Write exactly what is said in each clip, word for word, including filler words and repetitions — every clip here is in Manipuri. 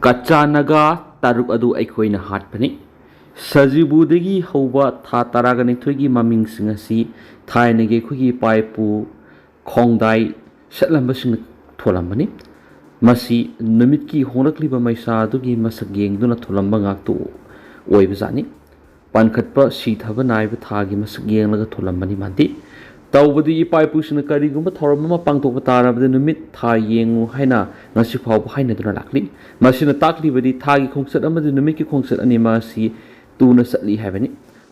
ꯀꯆꯥ ꯅꯥꯒꯥ ꯇꯔꯨꯛ ꯑꯗꯨ ꯑꯩꯈꯣꯏꯅ ꯍꯥꯠꯄꯅꯤ꯫ ꯁꯖꯤꯕꯨꯗꯒꯤ ꯍꯧꯕ ꯊꯥ ꯇꯔꯥꯒ ꯅꯤꯊꯣꯏꯒꯤ ꯃꯃꯤꯡꯁꯤꯡ ꯑꯁꯤ ꯊꯥꯏꯅꯒꯤ ꯑꯩꯈꯣꯏꯒꯤ ꯏꯄꯥ ꯏꯄꯨ ꯈꯣꯡꯗꯥꯏ ꯁꯠꯂꯝꯕꯁꯤꯡꯅ ꯊꯣꯜꯂꯝꯕꯅꯤ꯫ ꯃꯁꯤ ꯅꯨꯃꯤꯠꯀꯤ ꯍꯣꯡꯂꯛꯂꯤꯕ ꯃꯩꯁꯥ ꯑꯗꯨꯒꯤ ꯃꯁꯛ ꯌꯦꯡꯗꯨꯅ ꯊꯣꯜꯂꯝꯕ ꯉꯥꯛꯇ ꯑꯣꯏꯕꯖꯥꯠꯅꯤ꯫ ꯄꯥꯟꯈꯠꯄ ꯁꯤꯊꯕ ꯅꯥꯏꯕ ꯊꯥꯒꯤ ꯃꯁꯛ ꯌꯦꯡꯂꯒ ꯊꯣꯜꯂꯝꯕꯅꯤ ꯃꯥꯟꯗꯦ꯫ ꯇꯧꯕꯗꯤ ꯏꯄꯥ ꯏꯄꯨꯁꯤꯡꯅ ꯀꯔꯤꯒꯨꯝꯕ ꯊꯧꯔꯝ ꯑꯃ ꯄꯥꯡꯊꯣꯛꯄ ꯇꯥꯔꯕꯗꯤ ꯅꯨꯃꯤꯠ ꯊꯥ ꯌꯦꯡꯉꯨ ꯍꯥꯏꯅ ꯉꯁꯤ ꯐꯥꯎꯕ ꯍꯥꯏꯅꯗꯨꯅ ꯂꯥꯛꯂꯤ꯫ ꯃꯁꯤꯅ ꯇꯥꯛꯂꯤꯕꯗꯤ ꯊꯥꯒꯤ ꯈꯣꯡꯆꯠ ꯑꯃꯗꯤ ꯅꯨꯃꯤꯠꯀꯤ ꯈꯣꯡꯆꯠ ꯑꯅꯤꯃꯛ ꯑꯁꯤ ꯇꯨꯅ ꯆꯠꯂꯤ ꯍꯥꯏꯕꯅꯤ꯫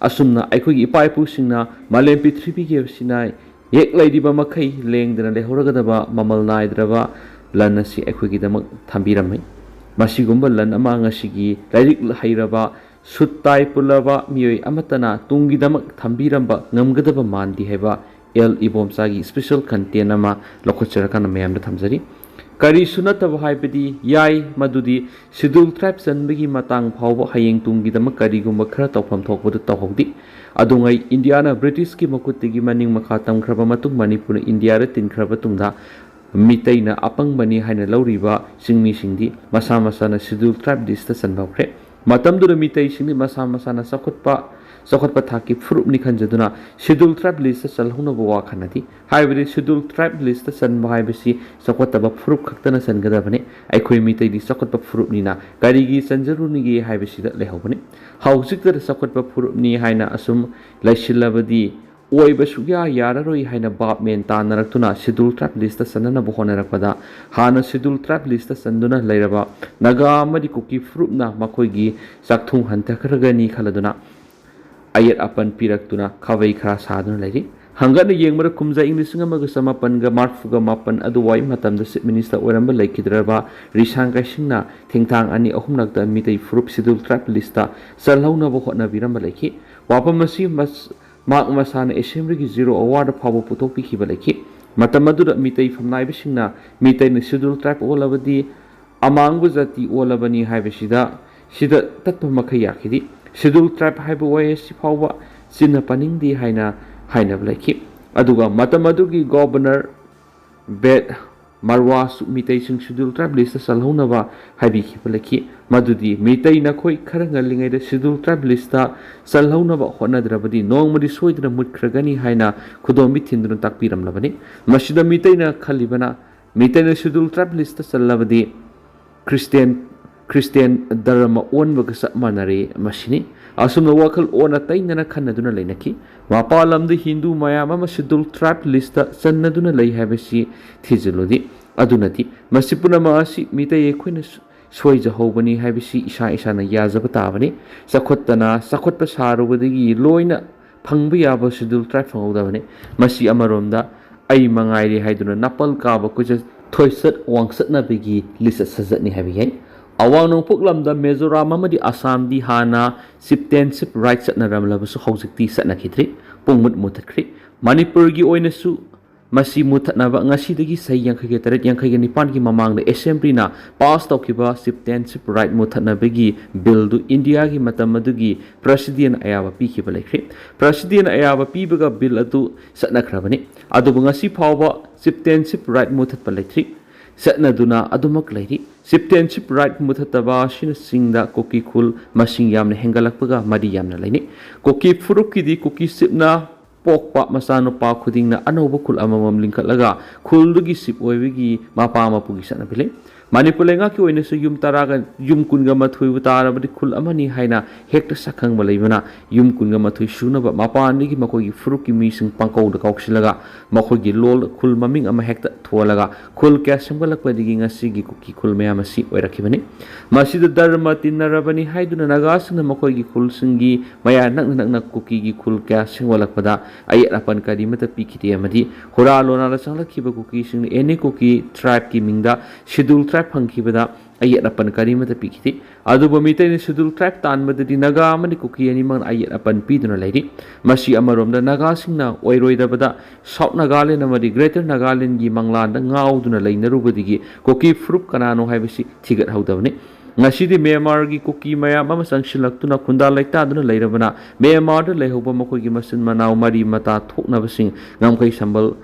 ꯑꯁꯨꯝꯅ ꯑꯩꯈꯣꯏꯒꯤ ꯏꯄꯥ ꯏꯄꯨꯁꯤꯡꯅ ꯃꯥꯂꯦꯝ ꯄ꯭ꯔꯤꯊꯤꯕꯤꯒꯤ ꯑꯁꯤꯅ ꯌꯦꯛ ꯂꯩꯔꯤꯕ ꯃꯈꯩ ꯂꯦꯡꯗꯅ ꯂꯩꯍꯧꯔꯒꯗꯕ ꯃꯃꯜ ꯅꯥꯏꯗ꯭ꯔꯕ ꯂꯟ ꯑꯁꯤ ꯑꯩꯈꯣꯏꯒꯤꯗꯃꯛ ꯊꯝꯕꯤꯔꯝꯃꯤ꯫ ꯃꯁꯤꯒꯨꯝꯕ ꯂꯟ ꯑꯃ ꯉꯁꯤꯒꯤ ꯂꯥꯏꯔꯤꯛ ꯍꯩꯔꯕ ꯁꯨꯠ ꯇꯥꯏ ꯄꯨꯜꯂꯕ ꯃꯤꯑꯣꯏ ꯑꯃꯠꯇꯅ ꯇꯨꯡꯒꯤꯗꯃꯛ ꯊꯝꯕꯤꯔꯝꯕ ꯉꯝꯒꯗꯕ ꯃꯥꯟꯗꯦ ꯍꯥꯏꯕ ꯑꯦꯜ ꯏꯕꯣꯝꯆꯥꯒꯤ special content ꯑꯃ ꯂꯧꯈꯠꯆꯔꯀꯥꯟꯗ ꯃꯌꯥꯝꯗ ꯊꯝꯖꯔꯤ꯫ ꯀꯔꯤꯁꯨ ꯅꯠꯇꯕ ꯍꯥꯏꯕꯗꯤ ꯌꯥꯏ, ꯃꯗꯨꯗꯤ Scheduled Tribe ꯆꯟꯕꯒꯤ ꯃꯇꯥꯡ ꯐꯥꯎꯕ ꯍꯌꯦꯡ ꯇꯨꯡꯒꯤꯗꯃꯛ ꯀꯔꯤꯒꯨꯝꯕ ꯈꯔ ꯇꯧꯐꯝ ꯊꯣꯛꯄꯗꯨ ꯇꯧꯍꯧꯗꯦ꯫ ꯑꯗꯨꯉꯩ ꯏꯟꯗꯤꯌꯥꯅ ꯕ꯭ꯔꯤꯇꯤꯁꯀꯤ ꯃꯈꯨꯠꯇꯒꯤ ꯃꯅꯤꯡ ꯃꯈꯥ ꯇꯝꯈ꯭ꯔꯕ ꯃꯇꯨꯡ ꯃꯅꯤꯄꯨꯔꯅ ꯏꯟꯗꯤꯌꯥꯗ ꯇꯤꯟꯈ꯭ꯔꯕ ꯇꯨꯡꯗ ꯃꯤꯇꯩꯅ ꯑꯄꯪꯕꯅꯤ ꯍꯥꯏꯅ ꯂꯧꯔꯤꯕ ꯆꯤꯡꯃꯤꯁꯤꯡꯗꯤ ꯃꯁꯥ ꯃꯁꯥꯅ Scheduled Tribe listꯇ ꯆꯟꯕ ꯍꯧꯈ꯭ꯔꯦ꯫ ꯃꯇꯝꯗꯨꯗ ꯃꯤꯇꯩꯁꯤꯡꯗꯤ ꯃꯁꯥ ꯃꯁꯥꯅ ꯆꯥꯎꯈꯠꯄ, ꯆꯥꯎꯈꯠꯄ ꯊꯥꯛꯀꯤ ꯐꯨꯔꯨꯞꯅꯤ ꯈꯟꯖꯗꯨꯅ Scheduled Tribe listꯇ ꯆꯜꯍꯧꯅꯕ ꯋꯥ ꯈꯟꯅꯗꯦ꯫ ꯍꯥꯏꯕꯗꯤ Scheduled Tribe listꯇ ꯆꯟꯕ ꯍꯥꯏꯕꯁꯤ ꯆꯥꯎꯈꯠꯇꯕ ꯐꯨꯔꯨꯞ ꯈꯛꯇꯅ ꯆꯟꯒꯗꯕꯅꯤ꯫ ꯑꯩꯈꯣꯏ ꯃꯤꯇꯩꯗꯤ ꯆꯥꯎꯈꯠꯄ ꯐꯨꯔꯨꯞꯅꯤꯅ ꯀꯔꯤꯒꯤ ꯆꯟꯖꯔꯨꯅꯤꯒꯦ ꯍꯥꯏꯕꯁꯤꯗ ꯂꯩꯍꯧꯕꯅꯤ꯫ ꯍꯧꯖꯤꯛꯇꯗ ꯆꯥꯎꯈꯠꯄ ꯐꯨꯔꯨꯞꯅꯤ ꯍꯥꯏꯅ ꯑꯁꯨꯝ ꯂꯩꯁꯤꯜꯂꯕꯗꯤ ꯑꯣꯏꯕ ꯁꯨꯛꯌꯥ ꯌꯥꯔꯔꯣꯏ ꯍꯥꯏꯅ ꯚꯥꯞ ꯃꯦꯟ ꯇꯥꯅꯔꯛꯇꯨꯅ Scheduled Tribe listꯇ ꯆꯟꯅꯅꯕ ꯍꯣꯠꯅꯔꯛꯄꯗ ꯍꯥꯟꯅ Scheduled Tribe listꯇ ꯆꯟꯗꯨꯅ ꯂꯩꯔꯕ ꯅꯥꯒꯥ ꯑꯃꯗꯤ ꯀꯨꯀꯤ ꯐꯨꯔꯨꯞꯅ ꯃꯈꯣꯏꯒꯤ ꯆꯥꯛꯊꯨꯡ ꯍꯟꯊꯈ꯭ꯔꯒꯅꯤ ꯈꯜꯂꯗꯨꯅ ꯑꯌꯦꯠ ꯑꯄꯟ ꯄꯤꯔꯛꯇꯨꯅ ꯈꯥꯕꯩ ꯈꯔ ꯁꯥꯗꯨꯅ ꯂꯩꯔꯤ꯫ ꯍꯪꯒꯠꯅ ꯌꯦꯡꯕꯗ ꯀꯨꯝꯖꯥ ꯏꯪ ꯂꯤꯁꯤꯡ ꯑꯃꯒ ꯆꯃꯥꯄꯟꯒ ꯃꯔꯐꯨꯒ ꯃꯥꯄꯟ ꯑꯗꯨꯋꯥꯏ ꯃꯇꯝꯗ Chief Minister ꯑꯣꯏꯔꯝꯕ ꯂꯩꯈꯤꯗ꯭ꯔꯕ ꯔꯤꯁꯥꯡ ꯀꯥꯏꯁꯤꯡꯅ ꯊꯦꯡꯊꯥꯡ ꯑꯅꯤ ꯑꯍꯨꯝꯂꯛꯇ ꯃꯤꯇꯩ ꯐꯨꯔꯨꯞ Scheduled Tribe listꯇ ꯆꯜꯍꯧꯅꯕ ꯍꯣꯠꯅꯕꯤꯔꯝꯕ ꯂꯩꯈꯤ꯫ ꯋꯥꯐꯝ ꯑꯁꯤ ꯃꯁ-, ꯃꯍꯥꯛ ꯃꯁꯥꯅ Assemblyꯒꯤ Zero Hourꯗ ꯐꯥꯎꯕ ꯄꯨꯊꯣꯛꯄꯤꯈꯤꯕ ꯂꯩꯈꯤ꯫ ꯃꯇꯝ ꯑꯗꯨꯗ ꯃꯤꯇꯩ ꯐꯝꯅꯥꯏꯕꯁꯤꯡꯅ ꯃꯤꯇꯩꯅ Scheduled Tribe ꯑꯣꯜꯂꯕꯗꯤ ꯑꯃꯥꯡꯕ ꯖꯥꯇꯤ ꯑꯣꯜꯂꯕꯅꯤ ꯍꯥꯏꯕꯁꯤꯗ ꯁꯤꯗ ꯇꯠꯄ ꯃꯈꯩ ꯌꯥꯈꯤꯗꯦ꯫ Scheduled Tribe ꯍꯥꯏꯕ ꯋꯥꯍꯩ ꯑꯁꯤ ꯐꯥꯎꯕ ꯆꯤꯟꯅ ꯄꯟꯅꯤꯡꯗꯦ ꯍꯥꯏꯅ ꯍꯥꯏꯅꯕ ꯂꯩꯈꯤ꯫ ꯑꯗꯨꯒ ꯃꯇꯝ ꯑꯗꯨꯒꯤ Governor ꯕꯦꯠ ꯃꯔꯋꯥꯁꯨ ꯃꯤꯇꯩꯁꯤꯡ Scheduled Tribe listꯇ ꯆꯜꯍꯧꯅꯕ ꯍꯥꯏꯕꯤꯈꯤꯕ ꯂꯩꯈꯤ꯫ ꯃꯗꯨꯗꯤ ꯃꯤꯇꯩ ꯅꯈꯣꯏ ꯈꯔ ꯉꯜꯂꯤꯉꯩꯗ Scheduled Tribe listꯇ ꯆꯜꯍꯧꯅꯕ ꯍꯣꯠꯅꯗ꯭ꯔꯕꯗꯤ ꯅꯣꯡꯃꯗꯤ ꯁꯣꯏꯗꯅ ꯃꯨꯠꯈ꯭ꯔꯒꯅꯤ ꯍꯥꯏꯅ ꯈꯨꯗꯣꯝꯕꯤ ꯊꯤꯟꯗꯨꯅ ꯇꯥꯛꯄꯤꯔꯝꯂꯕꯅꯤ꯫ ꯃꯁꯤꯗ ꯃꯤꯇꯩꯅ ꯈꯜꯂꯤꯕꯅ, ꯃꯤꯇꯩꯅ Scheduled Tribe listꯇ ꯆꯜꯂꯕꯗꯤ ꯈ꯭ꯔꯤꯁꯇꯦꯟ, ꯈ꯭ꯔꯤꯁꯇꯦꯟ ꯙꯔꯃ ꯑꯣꯟꯕꯒ ꯆꯞ ꯃꯥꯟꯅꯔꯦ ꯃꯁꯤꯅꯤ꯫ ꯑꯁꯨꯝꯅ ꯋꯥꯈꯜ ꯑꯣꯟꯅ ꯇꯩꯅꯅ ꯈꯟꯅꯗꯨꯅ ꯂꯩꯅꯈꯤ꯫ ꯃꯄꯥꯟ ꯂꯝꯗ ꯍꯤꯟꯗꯨ ꯃꯌꯥꯝ ꯑꯃ Scheduled Tribe listꯇ ꯆꯟꯅꯗꯨꯅ ꯂꯩ ꯍꯥꯏꯕꯁꯤ ꯊꯤꯖꯤꯜꯂꯨꯗꯤ꯫ ꯑꯗꯨꯅꯗꯤ ꯃꯁꯤ ꯄꯨꯝꯅꯃꯛ ꯑꯁꯤ ꯃꯤꯇꯩ ꯑꯩꯈꯣꯏꯅ ꯁꯣꯏꯖꯍꯧꯕꯅꯤ ꯍꯥꯏꯕꯁꯤ ꯏꯁꯥ ꯏꯁꯥꯅ ꯌꯥꯖꯕ ꯇꯥꯕꯅꯤ꯫ ꯆꯥꯎꯈꯠꯇꯅ ꯆꯥꯎꯈꯠꯄ ꯁꯥꯔꯨꯕꯗꯒꯤ ꯂꯣꯏꯅ ꯐꯪꯕ ꯌꯥꯕ Scheduled Tribe ꯐꯪꯍꯧꯗꯕꯅꯤ꯫ ꯃꯁꯤ ꯑꯃꯔꯣꯝꯗ ꯑꯩ ꯃꯉꯥꯏꯔꯦ ꯍꯥꯏꯗꯨꯅ ꯅꯥꯄꯜ ꯀꯥꯕ ꯀꯣꯏꯆꯠ ꯊꯣꯏꯆꯠ ꯋꯥꯡꯆꯠꯅꯕꯒꯤ ꯂꯤꯆꯠ ꯁꯥꯖꯠꯅꯤ ꯍꯥꯏꯕ ꯌꯥꯏ꯫ ꯑꯋꯥꯡ ꯅꯣꯡꯄꯣꯛ ꯂꯝꯗ ꯃꯤꯖꯣꯔꯥꯝ ꯑꯃꯗꯤ ꯑꯁꯥꯝꯗꯤ ꯍꯥꯟꯅ Chieftainship Right ꯆꯠꯅꯔꯝꯂꯕꯁꯨ ꯍꯧꯖꯤꯛꯇꯤ ꯆꯠꯅꯈꯤꯗ꯭ꯔꯤ, ꯄꯨꯡꯃꯨꯠ ꯃꯨꯊꯠꯈ꯭ꯔꯤ꯫ ꯃꯅꯤꯄꯨꯔꯒꯤ ꯑꯣꯏꯅꯁꯨ ꯃꯁꯤ ꯃꯨꯊꯠꯅꯕ ꯉꯁꯤꯗꯒꯤ ꯆꯍꯤ ꯌꯥꯡꯈꯩꯒ ꯇꯔꯦꯠ, ꯌꯥꯡꯈꯩꯒ ꯅꯤꯄꯥꯟꯒꯤ ꯃꯃꯥꯡꯗ Assemblyꯅ pass ꯇꯧꯈꯤꯕ Chieftainship Right ꯃꯨꯊꯠꯅꯕꯒꯤ billꯗꯨ ꯏꯟꯗꯤꯌꯥꯒꯤ ꯃꯇꯝ ꯑꯗꯨꯒꯤ Presidentꯅ ꯑꯌꯥꯕ ꯄꯤꯈꯤꯕ ꯂꯩꯈ꯭ꯔꯦ꯫ Presidentꯅ ꯑꯌꯥꯕ ꯄꯤꯕꯒ bill ꯑꯗꯨ ꯆꯠꯅꯈ꯭ꯔꯕꯅꯤ꯫ ꯑꯗꯨꯕꯨ ꯉꯁꯤ ꯐꯥꯎꯕ Chieftainship Right ꯃꯨꯊꯠꯄ ꯂꯩꯇ꯭ꯔꯤ꯫ ꯆꯠꯅꯗꯨꯅ ꯑꯗꯨꯃꯛ ꯂꯩꯔꯤ꯫ Chieftainship Right ꯃꯨꯊꯠꯇꯕ ꯑꯁꯤꯅꯆꯤꯡꯗ ꯀꯨꯀꯤ ꯈꯨꯜ ꯃꯁꯤꯡ ꯌꯥꯝꯅ ꯍꯦꯟꯒꯠꯂꯛꯄꯒ ꯃꯔꯤ ꯌꯥꯝꯅ ꯂꯩꯅꯩ꯫ ꯀꯨꯀꯤ ꯐꯨꯔꯨꯞꯀꯤꯗꯤ ꯀꯨꯀꯤ chiefꯅ ꯄꯣꯛꯄ ꯃꯆꯥꯅꯨꯄꯥ ꯈꯨꯗꯤꯡꯅ ꯑꯅꯧꯕ ꯈꯨꯜ ꯑꯃꯃꯝ ꯂꯤꯡꯈꯠꯂꯒ ꯈꯨꯜꯗꯨꯒꯤ chief ꯑꯣꯏꯕꯒꯤ ꯃꯄꯥ ꯃꯄꯨꯒꯤ ꯆꯠꯅꯕꯤ ꯂꯩ꯫ ꯃꯅꯤꯄꯨꯔ ꯂꯩꯉꯥꯛꯀꯤ ꯑꯣꯏꯅꯁꯨ ꯌꯨꯝ ꯇꯔꯥꯒ, ꯌꯨꯝ ꯀꯨꯟꯒ ꯃꯥꯊꯣꯏꯕꯨ ꯇꯥꯔꯕꯗꯤ ꯈꯨꯜ ꯑꯃꯅꯤ ꯍꯥꯏꯅ ꯍꯦꯛꯇ ꯁꯛꯈꯪꯕ ꯂꯩꯕꯅ, ꯌꯨꯝ ꯀꯨꯟꯒ ꯃꯥꯊꯣꯏ ꯁꯨꯅꯕ ꯃꯄꯥꯟꯗꯒꯤ ꯃꯈꯣꯏꯒꯤ ꯐꯨꯔꯨꯞꯀꯤ ꯃꯤꯁꯤꯡ ꯄꯥꯡꯀꯧꯗ ꯀꯧꯁꯤꯜꯂꯒ ꯃꯈꯣꯏꯒꯤ ꯂꯣꯜ ꯈꯨꯜ ꯃꯃꯤꯡ ꯑꯃ ꯍꯦꯛꯇ ꯊꯣꯜꯂꯒ ꯈꯨꯜ ꯀꯌꯥ ꯁꯦꯝꯒꯠꯂꯛꯄꯗꯒꯤ ꯉꯁꯤꯒꯤ ꯀꯨꯀꯤ ꯈꯨꯜ ꯃꯌꯥꯝ ꯑꯁꯤ ꯑꯣꯏꯔꯛꯈꯤꯕꯅꯤ꯫ ꯃꯁꯤꯗ ꯙꯔꯃ ꯇꯤꯟꯅꯔꯕꯅꯤ ꯍꯥꯏꯗꯨꯅ ꯅꯥꯒꯥꯁꯤꯡꯅ ꯃꯈꯣꯏꯒꯤ ꯈꯨꯜꯁꯤꯡꯒꯤ ꯃꯌꯥ ꯅꯛꯅ ꯅꯛꯅ ꯀꯨꯀꯤꯒꯤ ꯈꯨꯜ ꯀꯌꯥ ꯁꯦꯝꯒꯠꯂꯛꯄꯗ ꯑꯌꯦꯠ ꯑꯄꯟ ꯀꯔꯤꯃꯠꯇ ꯄꯤꯈꯤꯗꯦ ꯑꯃꯗꯤ ꯍꯨꯔꯥ ꯂꯣꯅꯥꯗ ꯆꯪꯂꯛꯈꯤꯕ ꯀꯨꯀꯤꯁꯤꯡꯅ any ꯀꯨꯀꯤ tribeꯀꯤ ꯃꯤꯡꯗ Scheduled Tribe ꯐꯪꯈꯤꯕꯗ ꯑꯌꯦꯠ ꯑꯄꯟ ꯀꯔꯤꯃꯠꯇ ꯄꯤꯈꯤꯗꯦ꯫ ꯑꯗꯨꯕꯨ ꯃꯤꯇꯩꯅ Scheduled Tribe ꯇꯥꯟꯕꯗꯗꯤ ꯅꯥꯒꯥ ꯑꯃꯗꯤ ꯀꯨꯀꯤ ꯑꯅꯤꯃꯛꯅ ꯑꯌꯦꯠ ꯑꯄꯟ ꯄꯤꯗꯨꯅ ꯂꯩꯔꯤ꯫ ꯃꯁꯤ ꯑꯃꯔꯣꯝꯗ ꯅꯥꯒꯥꯁꯤꯡꯅ ꯑꯣꯏꯔꯣꯏꯗꯕꯗ South Nagaland ꯑꯃꯗꯤ Greater Nagalandꯒꯤ ꯃꯪꯂꯥꯟꯗ ꯉꯥꯎꯗꯨꯅ ꯂꯩꯅꯔꯨꯕꯗꯒꯤ ꯀꯨꯀꯤ ꯐꯨꯔꯨꯞ ꯀꯅꯥꯅꯣ ꯍꯥꯏꯕꯁꯤ ꯊꯤꯒꯠꯍꯧꯗꯕꯅꯤ꯫ ꯉꯁꯤꯗꯤ ꯃ꯭ꯌꯥꯟꯃꯥꯔꯒꯤ ꯀꯨꯀꯤ ꯃꯌꯥꯝ ꯑꯃ ꯆꯪꯁꯤꯜꯂꯛꯇꯨꯅ ꯈꯨꯟꯗꯥ ꯂꯩꯇꯥꯗꯨꯅ ꯂꯩꯔꯕꯅ, ꯃ꯭ꯌꯥꯟꯃꯥꯔꯗ ꯂꯩꯍꯧꯕ ꯃꯈꯣꯏꯒꯤ ꯃꯆꯤꯟ ꯃꯅꯥꯎ ꯃꯔꯤ ꯃꯇꯥ ꯊꯣꯛꯅꯕꯁꯤꯡ ꯉꯝꯈꯩ ꯁꯝꯕꯜ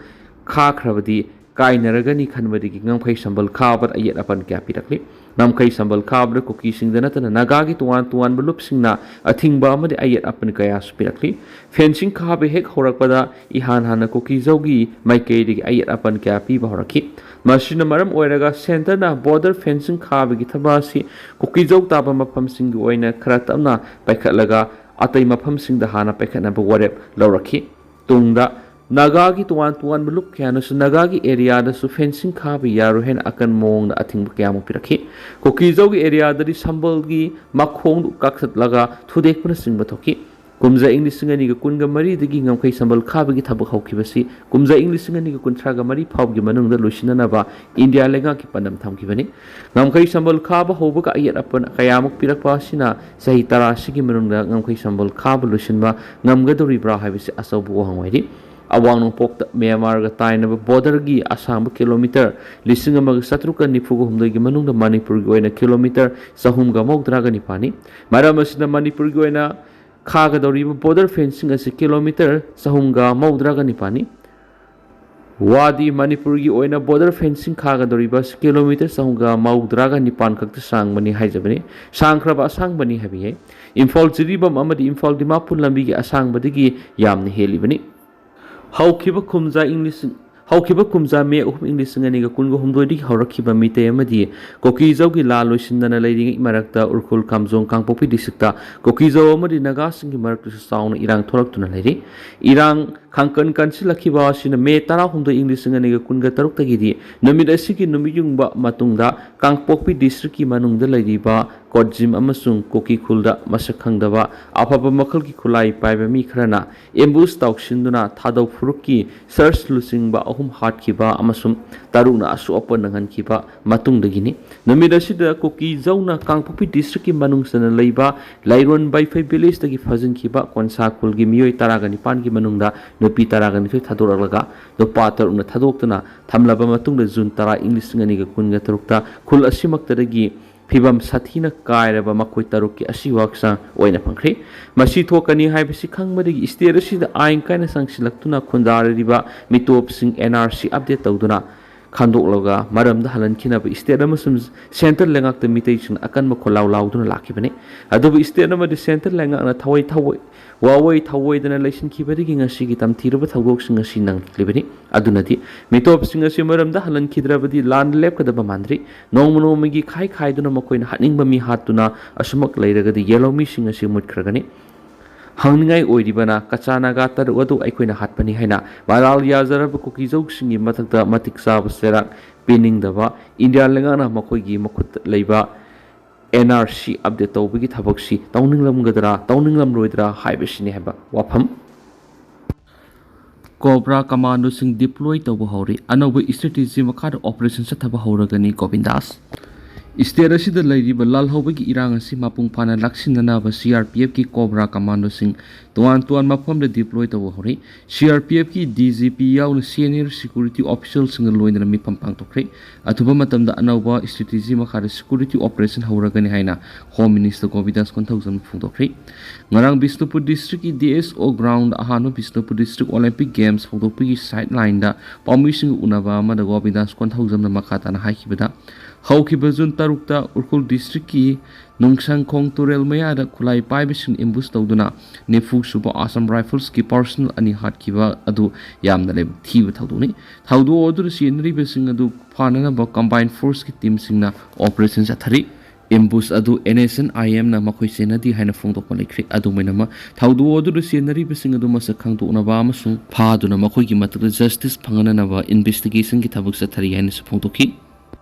ꯈꯥꯈ꯭ꯔꯕꯗꯤ ꯀꯥꯏꯅꯔꯒꯅꯤ ꯈꯟꯕꯗꯒꯤ ꯉꯝꯈꯩ ꯁꯝꯕꯜ ꯈꯥꯕꯗ ꯑꯌꯦꯠ ꯑꯄꯟ ꯀꯌꯥ ꯄꯤꯔꯛꯂꯤ꯫ ꯉꯝꯈꯩ ꯁꯝꯕꯜ ꯈꯥꯕꯗ ꯀꯨꯀꯤꯁꯤꯡꯗ ꯅꯠꯇꯅ ꯅꯥꯒꯥꯒꯤ ꯇꯣꯉꯥꯟ ꯇꯣꯉꯥꯟꯕ ꯂꯨꯞꯁꯤꯡꯅ ꯑꯊꯤꯡꯕ ꯑꯃꯗꯤ ꯑꯌꯦꯠ ꯑꯄꯟ ꯀꯌꯥꯁꯨ ꯄꯤꯔꯛꯂꯤ꯫ ꯐꯦꯟꯁꯤꯡ ꯈꯥꯕ ꯍꯦꯛ ꯍꯧꯔꯛꯄꯗ ꯏꯍꯥꯟ ꯍꯥꯟꯅ ꯀꯨꯀꯤꯖꯧꯒꯤ ꯃꯥꯏꯀꯩꯗꯒꯤ ꯑꯌꯦꯠ ꯑꯄꯟ ꯀꯌꯥ ꯄꯤꯕ ꯍꯧꯔꯛꯈꯤ꯫ ꯃꯁꯤꯅ ꯃꯔꯝ ꯑꯣꯏꯔꯒ ꯁꯦꯟꯇꯔꯅ ꯕꯣꯔꯗꯔ ꯐꯦꯟꯁꯤꯡ ꯈꯥꯕꯒꯤ ꯊꯕꯛ ꯑꯁꯤ ꯀꯨꯀꯤꯖꯧ ꯇꯥꯕ ꯃꯐꯝꯁꯤꯡꯒꯤ ꯑꯣꯏꯅ ꯈꯔ ꯇꯞꯅ ꯄꯥꯏꯈꯠꯂꯒ ꯑꯇꯩ ꯃꯐꯝꯁꯤꯡꯗ ꯍꯥꯟꯅ ꯄꯥꯏꯈꯠꯅꯕ ꯋꯥꯔꯦꯞ ꯂꯧꯔꯛꯈꯤ꯫ ꯇꯨꯡꯗ ꯅꯥꯒꯥꯒꯤ ꯇꯣꯉꯥꯟ ꯇꯣꯉꯥꯟꯕ ꯂꯨꯞ ꯀꯌꯥꯅꯁꯨ ꯅꯥꯒꯥꯒꯤ ꯑꯦꯔꯤꯌꯥꯗꯁꯨ ꯐꯦꯟꯁꯤꯡ ꯈꯥꯕ ꯌꯥꯔꯣꯏ ꯍꯥꯏꯅ ꯑꯀꯟꯕ ꯃꯑꯣꯡꯗ ꯑꯊꯤꯡꯕ ꯀꯌꯥ ꯑꯃ ꯄꯤꯔꯛꯈꯤ꯫ ꯀꯨꯀꯤꯖꯧꯒꯤ ꯑꯦꯔꯤꯌꯥꯗꯗꯤ ꯁꯝꯕꯜꯒꯤ ꯃꯈꯣꯡꯗꯨ ꯀꯛꯊꯠꯂꯒ ꯊꯨꯗꯦꯛꯄꯅꯆꯤꯡꯕ ꯊꯣꯛꯈꯤ꯫ ꯀꯨꯝꯖꯥ ꯏꯪ ꯂꯤꯁꯤꯡ ꯑꯅꯤꯒ ꯀꯨꯟꯒ ꯃꯔꯤꯗꯒꯤ ꯉꯝꯈꯩ ꯁꯝꯕꯜ ꯈꯥꯕꯒꯤ ꯊꯕꯛ ꯍꯧꯈꯤꯕꯁꯤ ꯀꯨꯝꯖꯥ ꯏꯪ ꯂꯤꯁꯤꯡ ꯑꯅꯤꯒ ꯀꯨꯟꯊ꯭ꯔꯥꯒ ꯃꯔꯤ ꯐꯥꯎꯕꯒꯤ ꯃꯅꯨꯡꯗ ꯂꯣꯏꯁꯤꯟꯅꯅꯕ ꯏꯟꯗꯤꯌꯥ ꯂꯩꯉꯥꯛꯀꯤ ꯄꯥꯟꯗꯝ ꯊꯝꯈꯤꯕꯅꯤ꯫ ꯉꯝꯈꯩ ꯁꯝꯕꯜ ꯈꯥꯕ ꯍꯧꯕꯒ ꯑꯌꯦꯠ ꯑꯄꯟ ꯀꯌꯥꯃꯨꯛ ꯄꯤꯔꯛꯄ ꯑꯁꯤꯅ ꯆꯍꯤ ꯇꯔꯥ ꯑꯁꯤꯒꯤ ꯃꯅꯨꯡꯗ ꯉꯝꯈꯩ ꯁꯝꯕꯜ ꯈꯥꯕ ꯂꯣꯏꯁꯤꯟꯕ ꯉꯝꯒꯗꯧꯔꯤꯕ꯭ꯔꯥ ꯍꯥꯏꯕꯁꯤ ꯑꯆꯧꯕ ꯋꯥꯍꯪ ꯑꯣꯏꯔꯤ꯫ ꯑꯋꯥꯡ ꯅꯣꯡꯄꯣꯛꯇ ꯃ꯭ꯌꯥꯟꯃꯥꯔꯒ ꯇꯥꯏꯅꯕ ꯕꯣꯔꯗꯔꯒꯤ ꯑꯁꯥꯡꯕ ꯀꯤꯂꯣꯃꯤꯇꯔ ꯂꯤꯁꯤꯡ ꯑꯃꯒ ꯆꯥꯇ꯭ꯔꯨꯛꯀ ꯅꯤꯐꯨꯒ ꯍꯨꯝꯗꯣꯏꯒꯤ ꯃꯅꯨꯡꯗ ꯃꯅꯤꯄꯨꯔꯒꯤ ꯑꯣꯏꯅ ꯀꯤꯂꯣꯃꯤꯇꯔ ꯆꯍꯨꯝꯒ ꯃꯧꯗ꯭ꯔꯥꯒ ꯅꯤꯄꯥꯜꯅꯤ꯫ ꯃꯔꯝ ꯑꯁꯤꯅ ꯃꯅꯤꯄꯨꯔꯒꯤ ꯑꯣꯏꯅ ꯈꯥꯒꯗꯧꯔꯤꯕ ꯕꯣꯔꯗꯔ ꯐꯦꯟꯁꯤꯡ ꯑꯁꯤ ꯀꯤꯂꯣꯃꯤꯇꯔ ꯆꯍꯨꯝꯒ ꯃꯧꯗ꯭ꯔꯥꯒ ꯅꯤꯄꯥꯜꯅꯤ꯫ ꯋꯥꯗꯤ ꯃꯅꯤꯄꯨꯔꯒꯤ ꯑꯣꯏꯅ ꯕꯣꯔꯗꯔ ꯐꯦꯟꯁꯤꯡ ꯈꯥꯒꯗꯧꯔꯤꯕ ꯀꯤꯂꯣꯃꯤꯇꯔ ꯆꯍꯨꯝꯒ ꯃꯧꯗ꯭ꯔꯥꯒ ꯅꯤꯄꯥꯟ ꯈꯛꯇ ꯁꯥꯡꯕꯅꯤ ꯍꯥꯏꯖꯕꯅꯤ꯫ ꯁꯥꯡꯈ꯭ꯔꯕ ꯑꯁꯥꯡꯕꯅꯤ ꯍꯥꯏꯕ ꯌꯥꯏ꯫ ꯏꯝꯐꯥꯜ ꯖꯤꯔꯤꯕꯥꯝ ꯑꯃꯗꯤ ꯏꯝꯐꯥꯜ ꯗꯤꯃꯥꯄꯨꯔ ꯂꯝꯕꯤꯒꯤ ꯑꯁꯥꯡꯕꯗꯒꯤ ꯌꯥꯝꯅ ꯍꯦꯜꯂꯤꯕꯅꯤ꯫ ꯍꯧꯈꯤꯕ ꯀꯨꯝꯖꯥ ꯏꯪ ꯂꯤꯁꯤꯡ ꯍꯧꯈꯤꯕ ꯀꯨꯝꯖꯥ ꯃꯦ ꯑꯍꯨꯝ ꯏꯪ ꯂꯤꯁꯤꯡ ꯑꯅꯤꯒ ꯀꯨꯟꯒ ꯍꯨꯝꯗꯣꯏꯗꯒꯤ ꯍꯧꯔꯛꯈꯤꯕ ꯃꯤꯇꯩ ꯑꯃꯗꯤ ꯀꯨꯀꯤꯖꯧꯒꯤ ꯂꯥꯟ ꯂꯣꯏꯁꯤꯟꯗꯅ ꯂꯩꯔꯤꯉꯩ ꯃꯔꯛꯇ ꯎꯈ꯭ꯔꯨꯜ ꯀꯥꯝꯖꯣꯡ ꯀꯥꯡꯄꯣꯛꯄꯤ ꯗꯤꯁꯇ꯭ꯔꯤꯛꯇ ꯀꯨꯀꯤꯖꯧ ꯑꯃꯗꯤ ꯅꯥꯒꯥꯁꯤꯡꯒꯤ ꯃꯔꯛꯇꯁꯨ ꯆꯥꯎꯅ ꯏꯔꯥꯡ ꯊꯣꯛꯂꯛꯇꯨꯅ ꯂꯩꯔꯤ꯫ ꯏꯔꯥꯡ ꯈꯥꯡꯀꯟ ꯀꯟꯁꯤꯜꯂꯛꯈꯤꯕ ꯑꯁꯤꯅ ꯃꯦ ꯇꯔꯥꯍꯨꯝꯗꯣꯏ ꯏꯪ ꯂꯤꯁꯤꯡ ꯑꯅꯤꯒ ꯀꯨꯟꯒ ꯇꯔꯨꯛꯇꯒꯤꯗꯤ ꯅꯨꯃꯤꯠ ꯑꯁꯤꯒꯤ ꯅꯨꯃꯤꯠ ꯌꯨꯡꯕ ꯃꯇꯨꯡꯗ ꯀꯥꯡꯄꯣꯛꯄꯤ ꯗꯤꯁꯇ꯭ꯔꯤꯛꯀꯤ ꯃꯅꯨꯡꯗ ꯂꯩꯔꯤꯕ ꯀꯣꯠꯖꯤꯝ ꯑꯃꯁꯨꯡ ꯀꯨꯀꯤ ꯈꯨꯜꯗ ꯃꯁꯛ ꯈꯪꯗꯕ ꯑꯐꯕ ꯃꯈꯜꯒꯤ ꯈꯨꯠꯂꯥꯏ ꯄꯥꯏꯕ ꯃꯤ ꯈꯔꯅ ꯑꯦꯝꯕꯨꯁ ꯇꯧꯁꯤꯟꯗꯨꯅ ꯊꯥꯗꯧ ꯐꯨꯔꯨꯞꯀꯤ ꯁꯔꯁ ꯂꯨꯆꯤꯡꯕ ꯑꯍꯨꯝ ꯍꯥꯠꯈꯤꯕ ꯑꯃꯁꯨꯡ ꯇꯔꯨꯛꯅ ꯑꯁꯣꯛ ꯑꯄꯟ ꯅꯪꯍꯟꯈꯤꯕ ꯃꯇꯨꯡꯗꯒꯤꯅꯤ꯫ ꯅꯨꯃꯤꯠ ꯑꯁꯤꯗ ꯀꯨꯀꯤꯖꯧꯅ ꯀꯥꯡꯄꯣꯛꯄꯤ ꯗꯤꯁꯇ꯭ꯔꯤꯛꯀꯤ ꯃꯅꯨꯡ ꯆꯟꯅ ꯂꯩꯕ ꯂꯩꯔꯣꯟ ꯕꯩꯐꯩ ꯚꯤꯂꯦꯖꯇꯒꯤ ꯐꯥꯖꯤꯟꯈꯤꯕ ꯀꯣꯟꯁꯥ ꯈꯨꯜꯒꯤ ꯃꯤꯑꯣꯏ ꯇꯔꯥꯒ ꯅꯤꯄꯥꯟꯒꯤ ꯃꯅꯨꯡꯗ ꯅꯨꯄꯤ ꯇꯔꯥꯒ ꯅꯤꯊꯣꯏ ꯊꯥꯗꯣꯔꯛꯂꯒ ꯅꯨꯄꯥ ꯇꯔꯨꯛꯅ ꯊꯥꯗꯣꯛꯇꯨꯅ ꯊꯝꯂꯕ ꯃꯇꯨꯡꯗ ꯖꯨꯟ ꯇꯔꯥ ꯏꯪ ꯂꯤꯁꯤꯡ ꯑꯅꯤꯒ ꯀꯨꯟꯒ ꯇꯔꯨꯛꯇ ꯈꯨꯜ ꯑꯁꯤꯃꯛꯇꯗꯒꯤ ꯐꯤꯕꯝ ꯁꯥꯊꯤꯅ ꯀꯥꯏꯔꯕ ꯃꯈꯣꯏ ꯇꯔꯨꯛꯀꯤ ꯑꯁꯤꯕ ꯍꯛꯆꯥꯡ ꯑꯣꯏꯅ ꯐꯪꯈ꯭ꯔꯦ꯫ ꯃꯁꯤ ꯊꯣꯛꯀꯅꯤ ꯍꯥꯏꯕꯁꯤ ꯈꯪꯕꯗꯒꯤ state ꯑꯁꯤꯗ ꯑꯥꯏꯟ ꯀꯥꯏꯅ ꯆꯪꯁꯤꯜꯂꯛꯇꯨꯅ ꯈꯨꯟꯗꯥꯔꯤꯕ ꯃꯤꯇꯣꯞꯁꯤꯡ N R C update ꯇꯧꯗꯨꯅ ꯈꯟꯗꯣꯛꯂꯒ ꯃꯔꯝꯗ ꯍꯜꯍꯟꯈꯤꯅꯕ state ꯑꯃꯁꯨꯡ centre ꯂꯩꯉꯥꯛꯇ ꯃꯤꯇꯩꯁꯤꯡꯅ ꯑꯀꯟꯕ ꯈꯣꯜꯂꯥꯎ ꯂꯥꯎꯗꯨꯅ ꯂꯥꯛꯈꯤꯕꯅꯤ꯫ ꯑꯗꯨꯕꯨ state ꯑꯃꯗꯤ centre ꯂꯩꯉꯥꯛꯅ ꯊꯋꯥꯏ ꯊꯋꯥꯏ ꯋꯥꯋꯣꯏ ꯊꯧꯋꯣꯏꯗꯅ ꯂꯩꯁꯤꯟꯈꯤꯕꯗꯒꯤ ꯉꯁꯤꯒꯤ ꯇꯝꯊꯤꯔꯕ ꯊꯧꯗꯣꯛꯁꯤꯡ ꯑꯁꯤ ꯅꯪꯂꯤꯕꯅꯤ꯫ ꯑꯗꯨꯅꯗꯤ ꯃꯤꯇꯣꯞꯁꯤꯡ ꯑꯁꯤ ꯃꯔꯝꯗ ꯍꯜꯍꯟꯈꯤꯗ꯭ꯔꯕꯗꯤ ꯂꯥꯟ ꯂꯦꯞꯀꯗꯕ ꯃꯥꯟꯗ꯭ꯔꯤ꯫ ꯅꯣꯡꯃ ꯅꯣꯡꯃꯒꯤ ꯈꯥꯏ ꯈꯥꯏꯗꯨꯅ ꯃꯈꯣꯏꯅ ꯍꯥꯠꯅꯤꯡꯕ ꯃꯤ ꯍꯥꯠꯇꯨꯅ ꯑꯁꯨꯃꯛ ꯂꯩꯔꯒꯗꯤ ꯌꯦꯜꯍꯧꯃꯤꯁꯤꯡ ꯑꯁꯤ ꯃꯨꯠꯈ꯭ꯔꯒꯅꯤ꯫ ꯍꯪꯅꯤꯡꯉꯥꯏ ꯑꯣꯏꯔꯤꯕꯅ ꯀꯆꯥ ꯅꯥꯒꯥ ꯇꯔꯨꯛ ꯑꯗꯨ ꯑꯩꯈꯣꯏꯅ ꯍꯥꯠꯄꯅꯤ ꯍꯥꯏꯅ ꯃꯔꯥꯜ ꯌꯥꯖꯔꯕ ꯀꯨꯀꯤꯖꯧꯁꯤꯡꯒꯤ ꯃꯊꯛꯇ ꯃꯇꯤꯛ ꯆꯥꯕ ꯆꯩꯔꯥꯛ ꯄꯤꯅꯤꯡꯗꯕ ꯏꯟꯗꯤꯌꯥ ꯂꯩꯉꯥꯛꯅ ꯃꯈꯣꯏꯒꯤ ꯃꯈꯨꯠꯇ ꯂꯩꯕ N R C update ꯇꯧꯕꯒꯤ ꯊꯕꯛꯁꯤ ꯇꯧꯅꯤꯡꯂꯝꯒꯗ꯭ꯔꯥ ꯇꯧꯅꯤꯡꯂꯝꯂꯣꯏꯗ꯭ꯔꯥ ꯍꯥꯏꯕꯁꯤꯅꯤ ꯍꯥꯏꯕ ꯋꯥꯐꯝ꯫ ꯀꯣꯕ꯭ꯔꯥ ꯀꯃꯥꯟꯗꯣꯁꯤꯡ deploy ꯇꯧꯕ ꯍꯧꯔꯤ꯫ ꯑꯅꯧꯕ strategy ꯃꯈꯥꯗ operation ꯆꯠꯊꯕ ꯍꯧꯔꯒꯅꯤ ꯒꯣꯕꯤꯟꯗꯥꯁ꯫ State ꯑꯁꯤꯗ ꯂꯩꯔꯤꯕ ꯂꯥꯜꯍꯧꯕꯒꯤ ꯏꯔꯥꯡ ꯑꯁꯤ ꯃꯄꯨꯡ ꯐꯥꯅ ꯂꯥꯛꯁꯤꯟꯅꯅꯕ C R P F ꯀꯤ ꯀꯣꯕ꯭ꯔꯥ ꯀꯃꯥꯟꯗꯣꯁꯤꯡ ꯇꯣꯉꯥꯟ ꯇꯣꯉꯥꯟꯕ ꯃꯐꯝꯗ deploy ꯇꯧꯕ ꯍꯧꯔꯤ꯫ C R P F ꯀꯤ D G P ꯌꯥꯎꯅ senior security officialꯁꯤꯡꯒ ꯂꯣꯏꯅꯅ ꯃꯤꯐꯝ ꯄꯥꯡꯊꯣꯛꯈ꯭ꯔꯦ꯫ ꯑꯊꯨꯕ ꯃꯇꯝꯗ ꯑꯅꯧꯕ strategy ꯃꯈꯥꯗ security operation ꯍꯧꯔꯒꯅꯤ ꯍꯥꯏꯅ Home Minister ꯒꯣꯕꯤꯟꯗꯥꯁ ꯀꯣꯟꯊꯧꯖꯝꯅ ꯐꯣꯡꯗꯣꯛꯈ꯭ꯔꯦ꯫ ꯉꯔꯥꯡ ꯕꯤꯁꯅꯨꯄꯨꯔ district ꯀꯤ D S O ground ꯑꯍꯥꯟꯕ Bishnupur district Olympic Games ꯍꯧꯗꯣꯛꯄꯒꯤ sideline ꯗ ꯄꯥꯎꯃꯤꯁꯤꯡꯒ ꯎꯅꯕ ꯑꯃꯗ ꯒꯣꯕꯤꯟꯗꯥꯁ ꯀꯣꯟꯊꯧꯖꯝꯅ ꯃꯈꯥ ꯇꯥꯅ ꯍꯥꯏꯈꯤꯕꯗ, ꯍꯧꯈꯤꯕ June ꯇꯔꯨꯛꯇ ꯎꯈ꯭ꯔꯨꯜ district ꯀꯤ ꯅꯨꯡꯁꯪꯈꯣꯡ ꯇꯨꯔꯦꯜ ꯃꯌꯥꯗ ꯈꯨꯠꯂꯥꯏ ꯄꯥꯏꯕꯁꯤꯡꯅ ambush ꯇꯧꯗꯨꯅ ꯅꯤꯐꯨ ꯁꯨꯕ Assam Rifles ꯀꯤ personnel ꯑꯅꯤ ꯍꯥꯠꯈꯤꯕ ꯑꯗꯨ ꯌꯥꯝꯅ ꯂꯥꯏꯕꯛ ꯊꯤꯕ ꯊꯧꯗꯣꯛꯅꯤ꯫ ꯊꯧꯗꯣꯛ ꯑꯗꯨꯗ ꯆꯦꯟꯅꯔꯤꯕꯁꯤꯡ ꯑꯗꯨ ꯐꯥꯅꯅꯕ combined force ꯀꯤ team ꯁꯤꯡꯅ operation ꯆꯠꯊꯔꯤ꯫ Ambush ꯑꯗꯨ N S C N I M ꯅ ꯃꯈꯣꯏ ꯆꯦꯟꯅꯗꯦ ꯍꯥꯏꯅ ꯐꯣꯡꯗꯣꯛꯄ ꯂꯩꯈ꯭ꯔꯦ꯫ ꯑꯗꯨꯃꯥꯏꯅꯃꯛ ꯊꯧꯗꯣꯛ ꯑꯗꯨꯗ ꯆꯦꯟꯅꯔꯤꯕꯁꯤꯡ ꯑꯗꯨ ꯃꯁꯛ ꯈꯪꯗꯣꯛꯅꯕ ꯑꯃꯁꯨꯡ ꯐꯥꯗꯨꯅ ꯃꯈꯣꯏꯒꯤ ꯃꯊꯛꯇ justice ꯐꯪꯍꯟꯅꯅꯕ investigation ꯒꯤ ꯊꯕꯛ ꯆꯠꯊꯔꯤ ꯍꯥꯏꯅꯁꯨ ꯐꯣꯡꯗꯣꯛꯈꯤ꯫